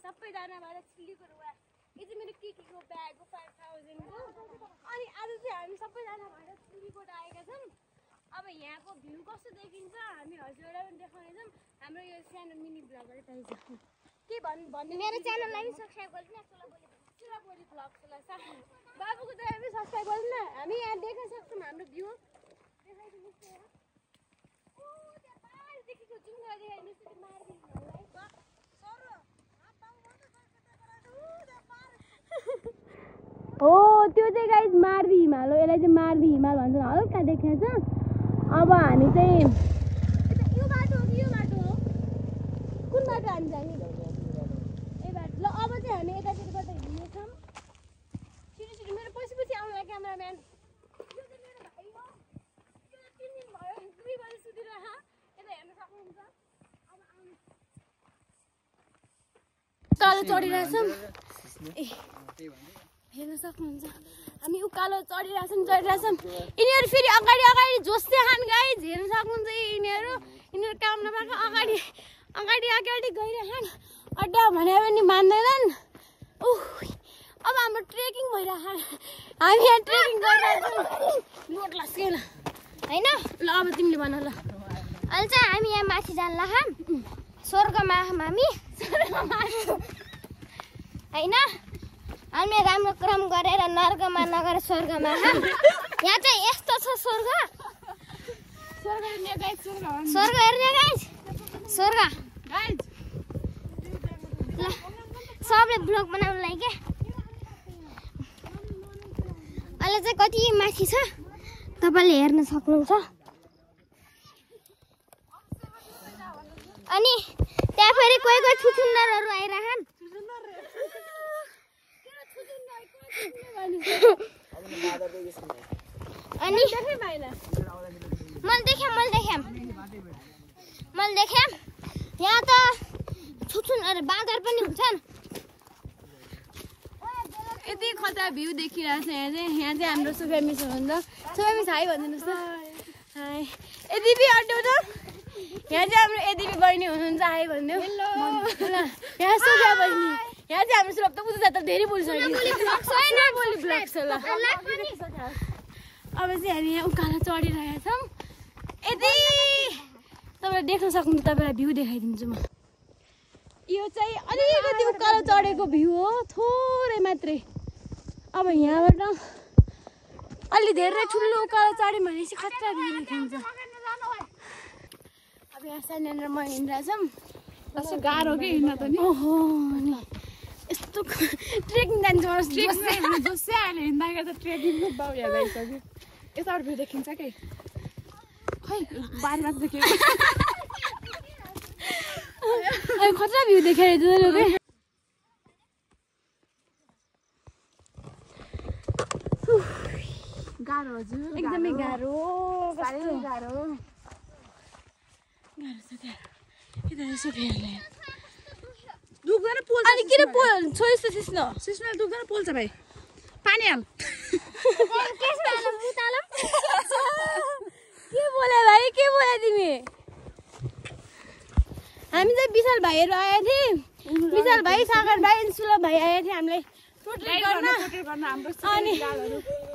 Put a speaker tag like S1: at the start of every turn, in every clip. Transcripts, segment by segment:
S1: सबैजनाबाट चिल्लीको रुवा यो चाहिँ मेरो केको ब्याग हो 5000 को अनि आज चाहिँ हामी सबैजनाबाट चिल्लीकोट आएका छौँ अब यहाँको भ्यू कस्तो देखिन्छ हामी हजुरलाई पनि देखाउनेछौँ हाम्रो यो सानो मिनी ब्लगले पाइन्छ के भन्नु
S2: मेरो च्यानललाई सब्स्क्राइब गर्दिनु
S1: बोली ब्लग्सलाई बाबुको चाहिँ हामी सब्स्क्राइब गर्दिन हामी यहाँ देख्न सक्छौँ हाम्रो भ्यू देखाइदिनुहोस् ओ त्यहाँ पाहाडदेखिको जुम गरेर देखाइदिनुहोस् त्यो मार्दिनुहोलाई हो त्यो चाहिँ गाइस मार्दी हिमाल हो यसलाई चाहिँ मार्दी हिमाल भन्छ हल्का देखेको छ अब हामी चाहिँ यो बाटो हो कि यो बाटो हो कुन बाटो हामी जाने ए बाटो ल अब चाहिँ हामी यतातिरबाट हिँड्नेछौँ छिटो छिटो मेरो पछि आउनु लाग्यो क्यामेराम्यान यो चाहिँ मेरो भाइ हो यो 3 दिन भयो 2 बजे सुतिरह यता हेर्न सक्नुहुन्छ अब आउनु कालो चढिरहेछौँ ए हेर्न सक्नुहुन्छ हामी उकालो चढिरहेछौँ यिनीहरू फेरि अगाडि जोस्दै खान गाइज हेर्न सक्नुहुन्छ यिनीहरू काम नपाएको अगाडि गइरहेछन् अड्डा भने पनि मान्दैनन् अब हाम्रो ट्रेकिङ भइरहेको हामी यहाँ ट्रेकिङ गरिरहेछौँ लोड लस्केन होइन ल अब तिमीले भन ल
S2: अहिले चाहिँ हामी यहाँ माथि जान लाग्छौँ स्वर्गमा हामी होइन हामी राम्रो क्रम गरेर नर्कमा नगरेर स्वर्गमा यहाँ चाहिँ यस्तो छ स्वर्ग हेर्ने गाइज स्वर्ग ल सबले ब्लग बनाउनुलाई के अहिले चाहिँ कति माथि छ तपाईँले हेर्न सक्नुहुन्छ अनि त्यहाँ फेरि कोही छुचुन्नरहरू आइरहन् अनि मैले देखेँ यहाँ त छुचुन बाँदर पनि हुन्छन्
S1: यति खतरा भ्यू देखिरहेको छ यहाँ चाहिँ हाम्रो सुफिया मिस हुनुहुन्छ सुफिया मिस हाई भनिदिनुहोस् त हाई एदिपी अड्डो त यहाँ चाहिँ हाम्रो एदिपी बहिनी हुनुहुन्छ हाई भनिदियो यहाँ सुफिया बहिनी यहाँ चाहिँ हाम्रो सुरप त बुझ्छ त धेरै बोलिसक्यो अब चाहिँ हामी यहाँ उकालो चढिरहेका छौँ यदि तपाईँले देख्न सक्नुहुन्छ तपाईँलाई भ्यू देखाइदिन्छु म यो चाहिँ अलिकति उकालो चढेको भ्यू हो थोरै मात्रै अब यहाँबाट अलि धेरै ठुलो उकालो चढ्यौँ भनेपछि खतरा भ्यू देखिन्छ अब यहाँ साइनेन्द्र म हिँडिरहेछौँ
S3: कस्तो गाह्रो के हिँड्न त नि
S1: ओहो नि यस्तो ट्रेकिङ जान्छ
S3: जसै अहिले हिँड्दाखेरि त ट्रेकिङको बाउ याद आइसक्यो यताबाट भ्यू देखिन्छ के खै बारीमा त देखेको
S1: खतरा भ्यू देखाएर
S3: गाह्रो हजुर
S1: एकदमै गाह्रो
S3: दुख्दैन पोल्छ
S1: अनि किन छोइस् त
S3: सिस्नोले दुख्दैन पोल्छ भाइ पानी हाल
S1: के बोले भाइ के बोले तिमी हामी चाहिँ विशाल भाइहरू आएका थियौँ विशाल भाइ सागर भाइ अनि सुलभ भाइ आएका थिए हामीलाई प्रोटेक्ट गर्न अनि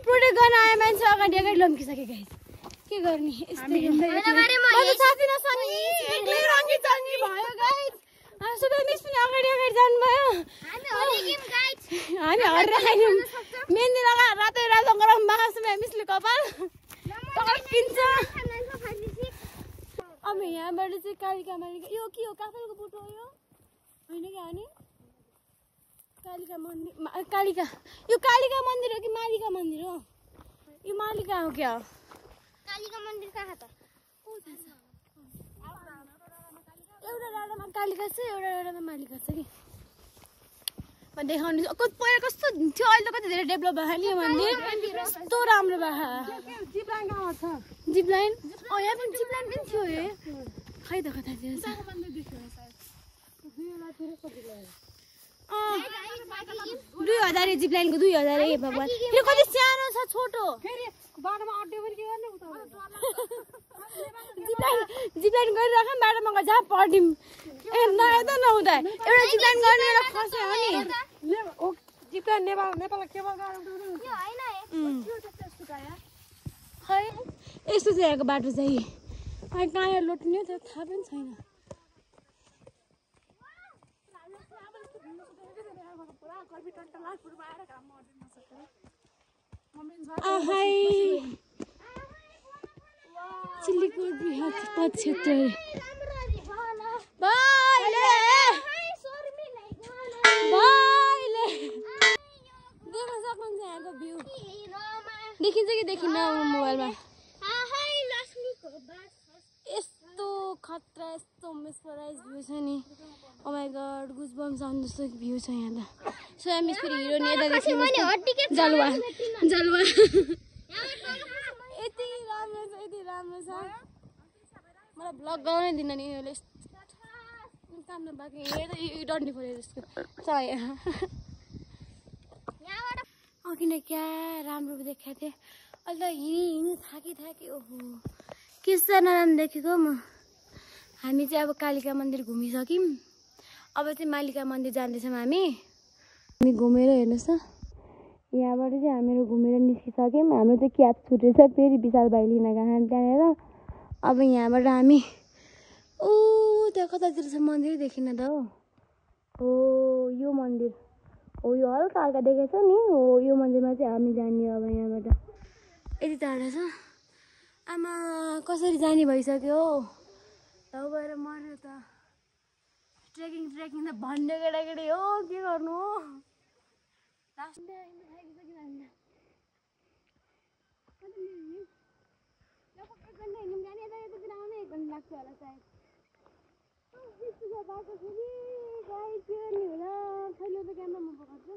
S1: प्रोटेक्ट गर्न आए मान्छे अगाडि लम्किसके गाइस के गर्ने सुबह मिस पनि अगाडि जानुभयो हामी हरिरहेको मेहन्दी लगाएर रातै रातो गरम बाँच्छ मिसले कपाल किन्छ अब यहाँबाट चाहिँ कालिका यो के हो काफलको बुटो हो यो होइन क्या हो नि कालिका मन्दिर यो कालिका मन्दिर हो कि मालिका मन्दिर हो यो मालिका हो क्या हो
S2: कालिका मन्दिर कहाँ त
S1: एउटा डाँडामा कालिका छ एउटा डाँडामा मालिका छ कि म देखाउने पहिला कस्तो थियो अहिले कति धेरै डेभलप भएको नि यो मन्दिर कस्तो राम्रो भएको जिप लाइन यहाँ पनि जिप लाइन पनि थियो है खै त कतातिर छ 2000 जिप लाइनको 2000 ए भगवान् यो कति सानो छ छोटो
S3: बाटोमा अड्डे पनि के गर्ने
S1: जिप लाइन गरिराख बाटोमा जहाँ पढ्यौँ ए नआए त नहुँदा एउटा जिप्लाइन गर्ने एउटा खसे हो नि
S3: जिप्लाइन नेपालमा केबल गाडो
S2: यो हैन
S1: खै यस्तो चाहिँ यहाँको बाटो चाहिँ खै कहाँ लोट्ने त्यो थाहा पनि छैन चिल्लीकोट बृहत क्षेत्र देख्न सक्नुहुन्छ यहाँको भ्यू देखिन्छ कि देखिन्न मोबाइलमा यस्तो खतरा यस्तो मेस्पराइज भ्यू छ नि ओ माय गॉड गुजबम्स आउनु जस्तो भ्यू छ यहाँ त सो हामी फेरि हिरो नि यता देख्नु जलवा जलवा यति राम्रो छ मलाई ब्लग गर्नै दिन नि यसले काम नबाकी यो डन्डी फोरेर जस्तो छ यहाँ किन क्या राम्रो देखाएको थिएँ अहिले त हिँडी थाकी ओहो के छ नराम्रो देखेको म हामी चाहिँ अब कालिका मन्दिर घुमिसक्यौँ अब चाहिँ मालिका मन्दिर जाँदैछौँ हामी घुमेर हेर्नुहोस् त यहाँबाट चाहिँ हामीहरू घुमेर निस्किसक्यौँ हाम्रो चाहिँ क्याब छुटेछ फेरि विशाल भाइ लिन गएको त्यहाँनिर अब यहाँबाट हामी ओ त्यहाँ कतातिर छ मन्दिरै देखिन त हो यो मन्दिर हो यो हल्का हल्का देखेको छ नि हो यो मन्दिरमा चाहिँ हामी जाने अब यहाँबाट यति टाढा छ आमा कसरी जाने भइसक्यो हौ गएर मर्यो त ट्रेकिङ त भन्ने केटाकेटी हो के गर्नु हो लाग्छ होला सायद बाटो फेरि गाई के नि होला छैन त क्यामेरामा पकाउँछु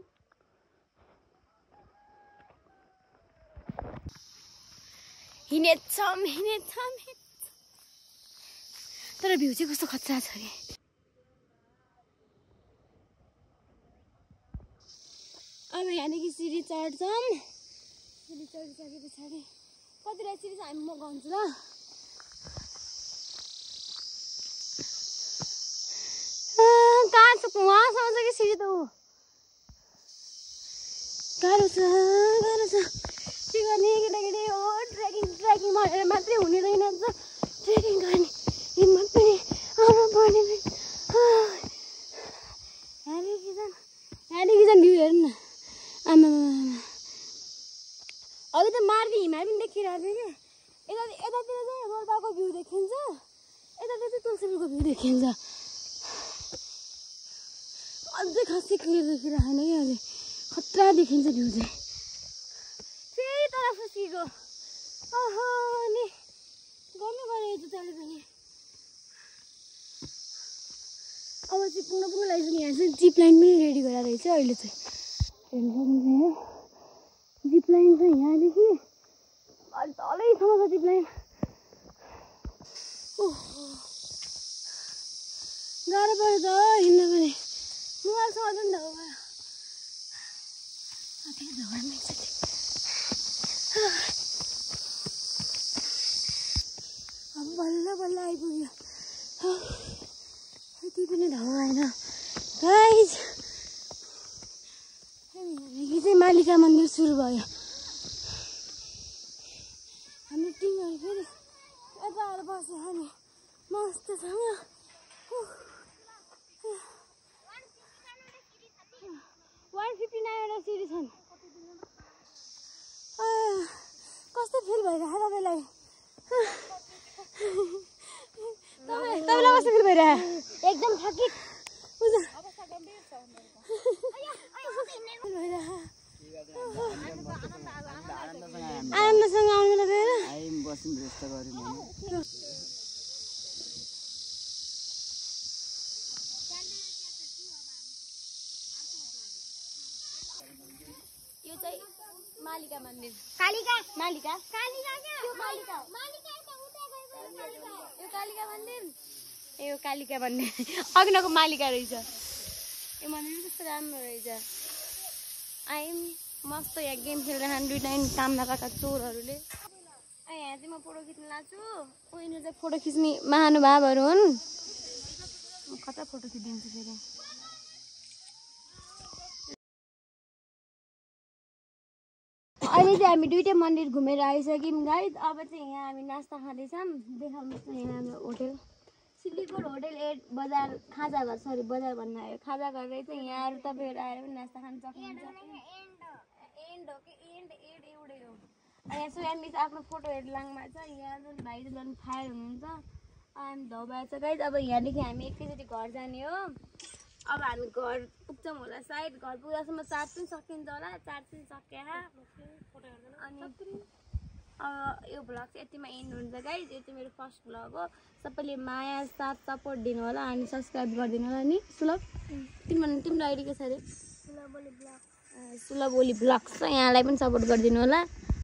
S1: हिँडेछौँ तर भ्यू चाहिँ कस्तो खतरा छ अरे अब यहाँदेखि सिडी चढ्छौँ सिडी चढिसके पछाडि कतिवटा सिडी चाहिँ हामी म गाउँछु ल कहाँ छ वहाँसम्म छ कि सिडी त गाह्रो छ के गर्ने केटाकेटी हो ट्रेकिङ भनेर मात्रै हुने रहेनछ ट्रेकिङ गर्ने हिम्मत पनि आउनु पर्ने यहाँदेखि झन् भ्यू हेर्नु न आमा अघि त मार्ने हिमाल पनि देखिरहेको थियो क्या यतातिर चाहिँ रोल्पाको भ्यू देखिन्छ यतातिर चाहिँ तुलसीपुरको भ्यू देखिन्छ अझै खासै क्लियर देखिरहेको छैन कि अहिले खतरा देखिन्छ भ्यू चाहिँ फेरि तर फुस्किएको ओहो नि गर्नु गऱ्यो जुत्ताले पनि अब चाहिँ पुग्न लागि यहाँ चाहिँ जिप लाइन पनि रेडी गरेर रहेछ अहिले चाहिँ हेर्नु सक्नुहुन्छ जिप लाइन चाहिँ यहाँदेखि अलि तलैसम्म छ जिप लाइन ओहो गाह्रो पऱ्यो त हिँड्न पनि मोबाइलसँग पनि ढाउ भयो अब बल्ल आइपुग्यो यति पनि ढाउ भएन गाइज यहाँदेखि चाहिँ मालिका मन्दिर सुरु भयो हाम्रो टिमहरू फेरि यता आएर बस्यो हामी मस्तसँग 159 वटा सिडी छन् कस्तो फिल भइरहेको तपाईँलाई तपाईँलाई कस्तो फिल भइरहेको एकदम थकित आनन्दसँग आउनु लगाएर यो चाहिँ मालिका मन्दिर मालिका यो कालिका मन्दिर अग्नको मालिका रहेछ यो मन्दिर कस्तो राम्रो रहेछ आइम मस्त यहाँ गेम खेलिरहन् दुईटा काम नपाएका चोरहरूले यहाँ चाहिँ म फोटो खिच्न लाग्छु उनीहरू चाहिँ फोटो खिच्ने महानुभावहरू हुन् कता फोटो खिचिदिन्छु फेरि अहिले चाहिँ हामी दुईटै मन्दिर घुमेर आइसक्यौँ गाइज अब चाहिँ यहाँ हामी नास्ता खाँदैछौँ देखाउनुहोस् न यहाँ हाम्रो होटेल सिल्लीकोट होटेल बजार खाजाघर सरी बजार भन्नु आयो खाजाघर चाहिँ यहाँहरू तपाईँहरू आएर पनि नास्ता खान सक्नुहुन्छ एन्ड हो कि एन्ड एउटै हो यहाँ सोया मिस आफ्नो फोटोहरू लाङमा छ यहाँ भाइ झन् फायर हुनुहुन्छ अनि धौबा छ गाइज अब यहाँदेखि हामी एकैचोटि घर जाने हो अब हामी घर पुग्छौँ होला सायद घर पुग्दासम्म चार्ज पनि सकिन्छ होला चार्ज पनि सकिएर अनि अब यो भ्लग चाहिँ यतिमा एन्ड हुन्छ गाइज यो चाहिँ मेरो फर्स्ट भ्लग हो सबैले माया साथ सपोर्ट दिनु होला अनि सब्सक्राइब गरिदिनु होला नि सुलभ तिम्रो आइडी के छ अरे सुलभ ओली ब्लग्स छ यहाँलाई पनि सपोर्ट गरिदिनु होला